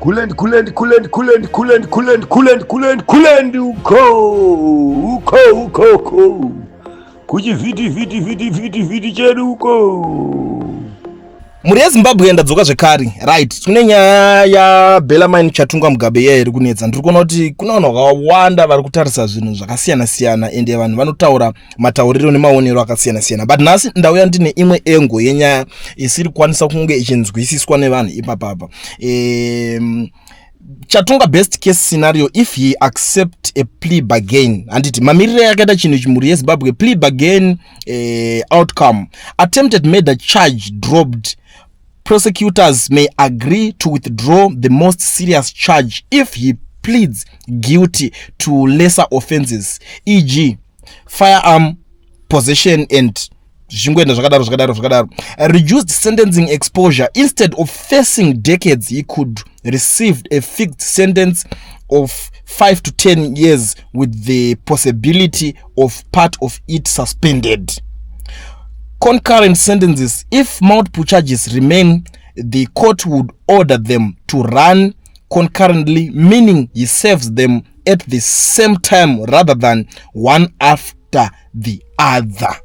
Kulend, kulend, kulend, kulend, kulend, kulend, kulend, kulend, kulend, uko, uko, uko, uko. Kuchivhiti, vhiti, vhiti, vhiti, vhiti chedu uko. Mhuri yeZimbabwe, ndadzoka zvekare. Right, kune nyaya yaBellarmine Chatunga Mugabe iya iri kunetsa. Ndiri kuona kuti kuna vanhu vakawanda vari kutarisa zvinhu zvakasiyana siyana, ende vanhu vanotaura matauriro nemaonero akasiyana siyana, but nhasi ndauya ndine imwe angle yenyaya isiri kukwanisa kunge ichinzwisiswa nevanhu ipapapa. Chatunga, best case scenario if he accept a plea bargain, handiti? Mamiriro yakaita chinhu ichi, mhuri yeZimbabwe, plea bargain outcome: attempted murder charge dropped. Prosecutors may agree to withdraw the most serious charge if he pleads guilty to lesser offenses, e.g. firearm possession and zvichingoenda zvakadaro, zvakadaro, zvakadaro. Reduced sentencing exposure: instead of facing decades, he could receive a fixed sentence of 5 to 10 years with the possibility of part of it suspended. Concurrent sentences: if multiple charges remain, the court would order them to run concurrently, meaning he serves them at the same time rather than one after the other.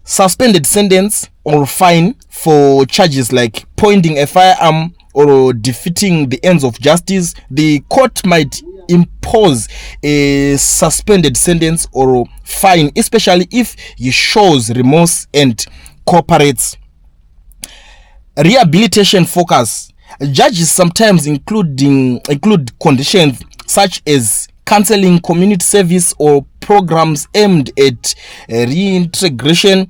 Suspended sentence or fine: for charges like pointing a firearm or defeating the ends of justice, the court might impose a suspended sentence or fine, especially if he shows remorse and cooperates. Rehabilitation focus: judges sometimes including include conditions such as counseling, community service or programs aimed at reintegration,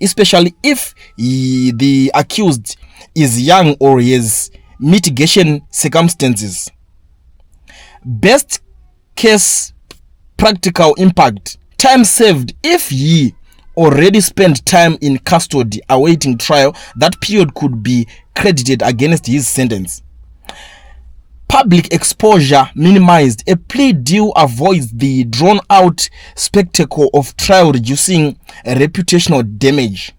especially if the accused is young or has mitigation circumstances. Best case practical impact: time saved. If he already spent time in custody awaiting trial, that period could be credited against his sentence. Public exposure minimized. A plea deal avoids the drawn out spectacle of trial, reducing reputational damage.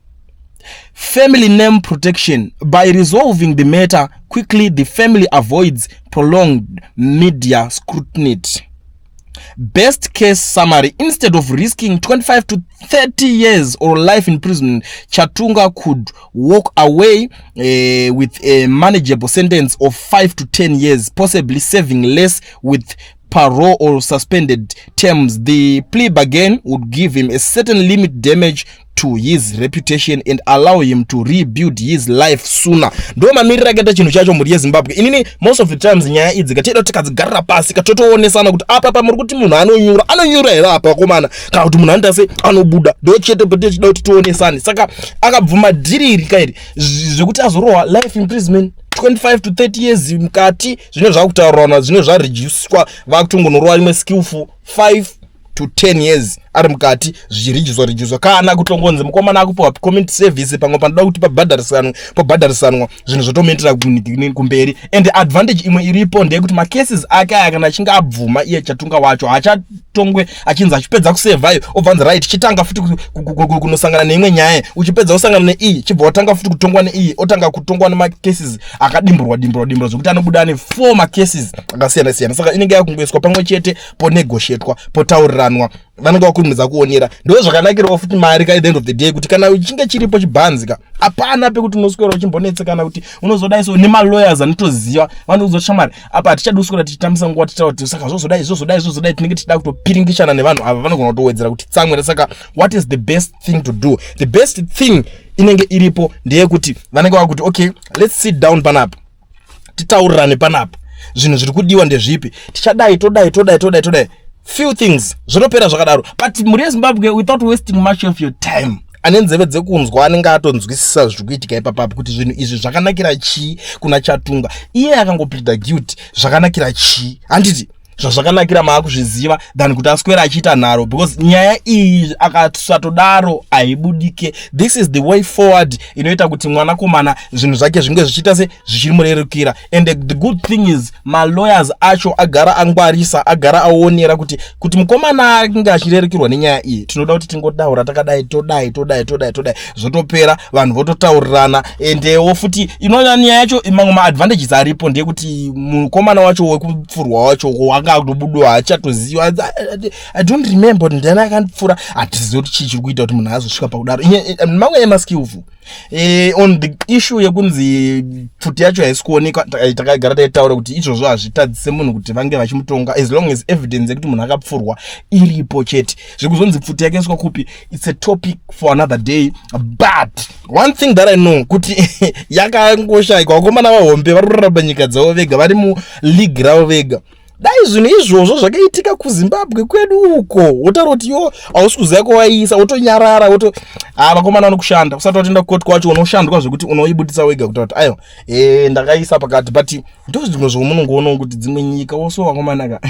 Family name protection: by resolving the matter quickly, the family avoids prolonged media scrutiny. Best case summary: instead of risking 25 to 30 years or life imprisonment, Chatunga could walk away with a manageable sentence of 5 to 10 years, possibly serving less with parole or suspended terms. The plea bargain would give him a certain limit damage to his reputation and allow him to rebuild his life sooner. Ndo mamiriro akaita chinhu chacho, mhuri yeZimbabwe. Inini most of the times nyaya idzi katida kuti tikadzigarira pasi, katotoonesa kuti apa pamuri kuti munhu anonyura, anonyura here apa, akomana, kana kuti munhu anoita se anobuda. Ndo chete patichida kuti tionesane. Saka akabvuma deal iri kairi zvekuti azorohwa life imprisonment, 25 to 30 years mukati, zvino zvakutaurirana, zvino zvareducwa, vakutongonorova rimwe skillful 5 to 10 years ari mukati, zvichireducwa reducwa, kana kutongonzi mukomana akupiwa community service. Pamwe panoda kuti pabhadharisanwe, pabhadharisanwa, zvinhu zvotomuendera kumberi. And advantage imwe iripo ndeyekuti macases ake aya, kana achinge abvuma iye Chatunga wacho, haachatongwe achinzi achipedza kuserva obva anzi, "Right, chitanga futi kunosangana neimwe nyaya." Uchipedza kusangana neiyi, chibva watanga futi kutongwa neiyi, otanga kutongwa nemacases akadimburwa dimburwa dimburwa, zvokuti anobuda ane four macases akasiyana siyana. Saka inenge yakungoiswa pamwe chete, ponegotiatwa, potauriranwa, vanenge vakurumidza kuonera. Ndo zvakanakirawo futi mari ka, at the end of the day, kuti kana chinge chiripo chibhanzi ka, hapana pekuti unoswera uchimbonetsekana kuti unozodai. So nemalawyers anotoziva, vanokuzoti, "Shamwari, apa hatichadi kuswera tichitambisa nguva tichitaura kuti saka zvozodai, zvozodai, zvozodai." Tinenge tichida kutopiringishana nevanhu ava, vanogona kutowedzera kuti tsamwere. Saka what is the best thing to do? The best thing inenge iripo ndeyekuti vanenge vakuti, "Okay, let's sit down panapa, titaurirane panapa. Zvinhu zviri kudiwa ndezvipi? Tichadai, todai, todai, todai, todai." Few things zvinopera zvakadaro. But mhuri yeZimbabwe, without wasting much of your time, ane nzeve dzekunzwa anenge atonzwisisa zviri kuitika ipapapo, kuti zvinhu izvi zvakanakira chii kuna Chatunga. Iye akangopleada guilty, zvakanakira chii, handiti? Zvazvakanakira maakuzviziva than kuti aswera achiita nharo, because nyaya iyi akasatodaro haibudike. This is the way forward inoita kuti mwanakomana zvinhu zvake zvinge zvichiita se zvichimurerukira. And the good thing is malawyers acho agara angwarisa, agara aonera kuti mukomana ange achirerukirwa nenyaya iyi. Tinoda kuti tingotaura takadai, todai, todai, todai, todai, zvotopera, vanhu vototaurirana. Endewo futi inoona nyaya yacho, mamwe maadvantages aripo ndeyekuti mukomana wacho wekupfurwa wacho wanga atobudwa, haachatoziva. I don't remember kuti ndiani akandipfura. Hatizivi kuti chii chiri kuita kuti munhu azosvika pakudaro. Mamwe emaskillful on the issue yekunzi pfuti yacho haisi kuonekwa, takagara taitaura kuti izvozvo hazvitadzise munhu kuti vange vachimutonga as long as evidence yekuti munhu akapfurwa iripo chete. Zvekuzonzi pfuti yakaiswa kupi, it's a topic for another day. But one thing that I know kuti yakangoshayikwa. Vakomana vahombe vari kurarama nyika dzavo vega, vari muleague ravo vega. Dai zvinhu izvozvo zvakaitika kuZimbabwe kwedu uko, wotaura kuti yo hausi kuziva kwawaiisa, wotonyarara, woto ha vakomana vanokushanda usati watoenda kukoti kwacho. Unoshandwa zvekuti unoibudisa wega kuti aiwa, ndakaisa pakati. But ndo zvimwe zvomunongoonawo kuti dzimwe nyika woso, vakomana ka,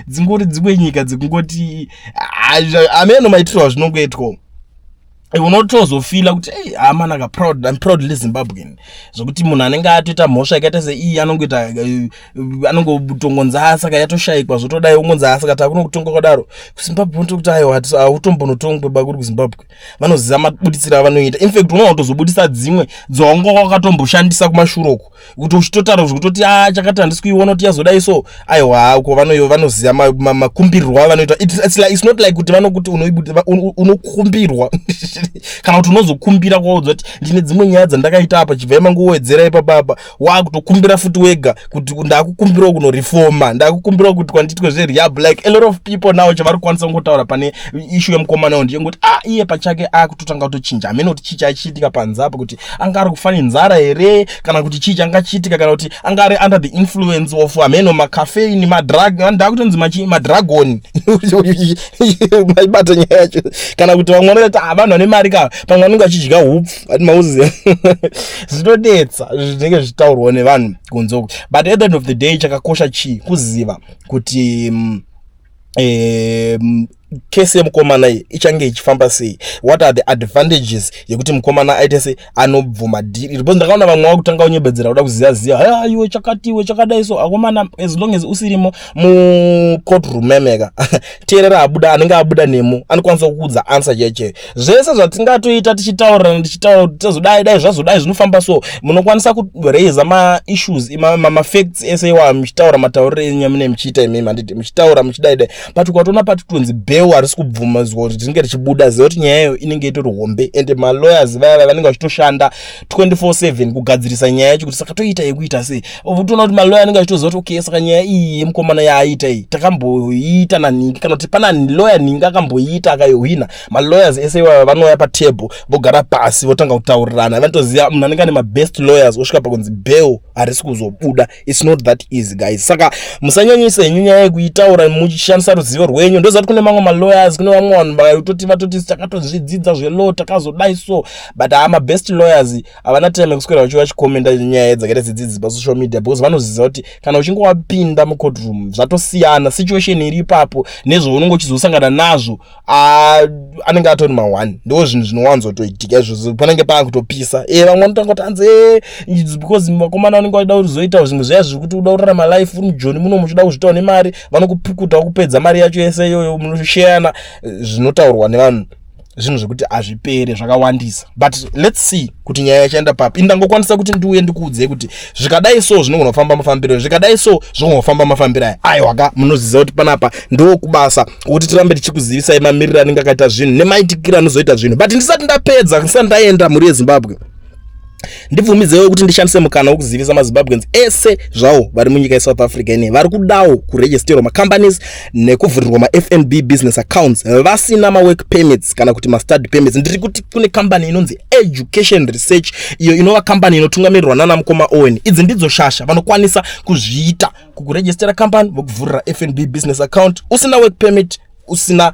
dzingori dzimwe nyika dzekungoti ameno maitiro azvinongoitwa. Unotozofeela kuti ei, amanaka, proud, I'm proudly Zimbabwean, zvokuti munhu anenge atoita mhosva yakaita seiyi anongoita anongotongonzi saka yatoshayikwa, zvotodai, ongonzi saka takunokutonga kwadaro. KuZimbabwe unotokuti aiwa, hautombonotongwe bakuri. KuZimbabwe vanoziva mabuditsiro avanoita. In fact, unoona kutozobudisa dzimwe dzawanga wakatomboshandisa kumashure uku, kuti uchitotaura zvekutoti a chakati handisi kuiona kuti yazodai. So aiwa, uko vanoziva makumbirirwo avanoita. It's not like kuti vanokuti unokumbirwa kana kuti unozokumbira kwaudzwa kuti ndine dzimwe nyaya dzandakaita apa, chibvai mangowedzera ipapapa. Wakutokumbira futi wega kuti ndakukumbirawo kunoreforma, ndakukumbirawo kuti kwanditwe zverehab. Like a lot of people now, chavari kukwanisa kungotaura pane issue yemukomana ndeyengoti ah, iye pachake akutotanga kutochinja. Hamene kuti chii chachiitika panze apo, kuti anga ari kufa nenzara here, kana kuti chii changa chiitika, kana kuti anga ari under the influence of hameno macaffeine, madrug, ndakutonzi madragon, maibata nyaya yacho, kana kuti vamwe vanoti ah, vanhu vane mari ka, pamwe vanenge vachidya hupfu, ati mauziva zvinodetsa zvinenge zvichitaurwa nevanhu kunze uku. But at the end of the day, chakakosha chii? Kuziva kuti kesi yemukomana iyi ichange ichifamba sei, what are the advantages yekuti mukomana aite se anobvuma deal. Because ndakaona vamwe vakutanga kunyebedzera kuda kuziva ziva, ha, iwe chakati, iwe chakadai. So akomana, as long as usirimo mucourtroom memeka, teerera abuda, anenge abuda nemo anokwanisa kukuudza answer chaiyo. Zvese zvatingatoita tichitaurirana, tichitaura kuti tazodai dai, zvazodai, zvinofamba so, munokwanisa kuraisa maissues, mafacts ese iwayo, muchitaura matauriro enyu amunee muchiita imimi, handiti? Muchitaura muchidai dai, but ukatoona patitonzi bail harisi kubvumazwa kuti ringe richibuda, ziva kuti nyaya iyoyo inenge itori hombe. And malawyers vaya vaya vanenge vachitoshanda 24/7 kugadzirisa nyaya yacho, kuti saka toita yekuita sei. Utoona kuti malawyer anenge achitoziva kuti okay, saka nyaya iyi yemukomana yaaita iyi takamboiita naningi, kana kuti pana lawyer ningi akamboiita akaihwina. Malawyers ese iwayo vanouya patable, vogara pasi, votanga kutaurirana. Vanotoziva munhu anenge ane mabest lawyers, osvika pakunzi bail harisi kuzobuda. It's not that easy, guys. Saka musanyanyisa henyu nyaya yekuitaura muchishandisa ruzivo rwenyu. Ndoziva kuti kune mamwe malawyers, kune vamwe vanhu vatoti vatoti takatozvidzidza zvelaw, takazodai so, but haa, mabest lawyers havana time yekuswera vachiuya vachikomenda nyaya dzakaita sedzidzi pasocial media, because vanoziva kuti kana uchinge wapinda mucourtroom zvatosiyana. Situation iri ipapo nezvaunenge uchizosangana nazvo anenge atori ma1. Ndo zvinhu zvinowanzotoitika izvozvo, panenge paakutopisa. Vamwe vanotanga kuti anzi because vakomana vanenge vachida kuzoita zvimwe zviya zvekuti uda kurarama life uri mujoni muno, muchida kuzvitawo nemari, vanokupukuta kupedza mari yacho yese iyoyo, munosheyana. Zvinotaurwa nevanhu zvinhu zvekuti hazvipere, zvakawandisa. But let's see kuti nyaya yachaenda papi. Indangokwanisa kuti ndiuye ndikuudzei kuti zvikadai so zvinogona kufamba mafambiro, zvikadai so zvinogona kufamba mafambiro aya. Aiwa ka, munoziva kuti panapa ndokubasa kuti tirambe tichikuzivisai mamiriro anenge akaita zvinhu nemaitikiro anozoita zvinhu. But ndisati ndapedza, ndisati ndaenda, mhuri yeZimbabwe, ndibvumidzewo kuti ndishandise mukana wekuzivisa maZimbabweans ese zvawo vari munyika yeSouth Africa ine vari kudawo kuregisterwa macompanies nekuvhurirwa maFNB business accounts vasina mawork permits kana kuti mastudy permits. Ndiri kuti kune kambani inonzi Education Research, iyo inova kambani inotungamirirwa nana mukoma Owen. Idzi ndidzo shasha, vanokwanisa kuzviita kukurejistera kambani, vokuvhurira FNB business account usina work permit. Usina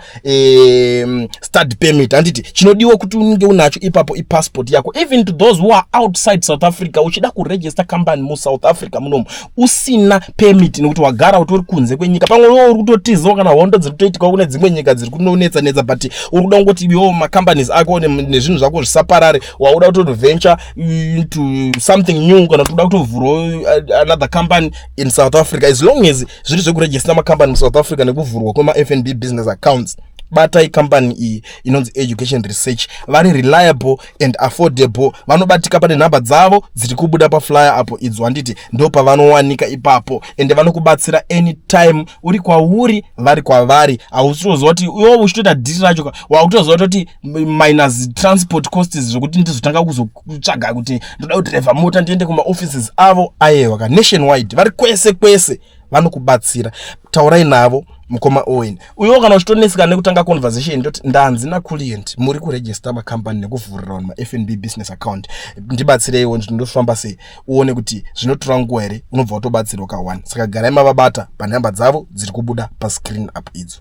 study permit, handiti? Chinodiwa kuti unge unacho ipapo ipassport yako. Even to those who are outside South Africa, uchida kuregister company muSouth Africa munomu usina permit, nekuti wagara utori kunze kwenyika, pamwe iwe uri kutotizawo kana hondo dziri kutoitika kune dzimwe nyika dziri kunonetsa netsa, but uri kuda kungoti iwo macompanies ako nezvinhu zvako zvisaparare, wauda kutoventure into something new, kana kuti uda kutovhurawo another company in South Africa, as long as zviri zvekuregister macompany muSouth Africa nekuvhurwa kwemaFNB business accounts, batai company iyi inonzi Education Research. Vari reliable and affordable. Vanobatika pane nhamba dzavo dziri kubuda paflyer apo idzo, handiti? Ndo pavanowanika ipapo, ende vanokubatsira anytime uri kwauri, vari kwavari. Hausitoziva kuti iwo uchitoita dhiri racho, wakutoziva kutoti minus transport costs, zvokuti ndizotanga kuzotsvaga kuti ndoda kudhiraivha mota ndiende kumaoffices avo. Ayewa ka, nationwide, vari kwese kwese, vanokubatsira. Taurai navo mukoma Owen uyo. Kana uchitoneseka nekutanga conversation, ndoti, "Ndanzi naclient muri kuregister macompany nekuvhurira vanhu maFNB business account, ndibatsireiwo, ndinofamba sei?" Uone kuti zvinotora nguva here, unobva watobatsirwa ka1. Saka garai mavabata panhamba dzavo dziri kubuda pascreen apo idzo.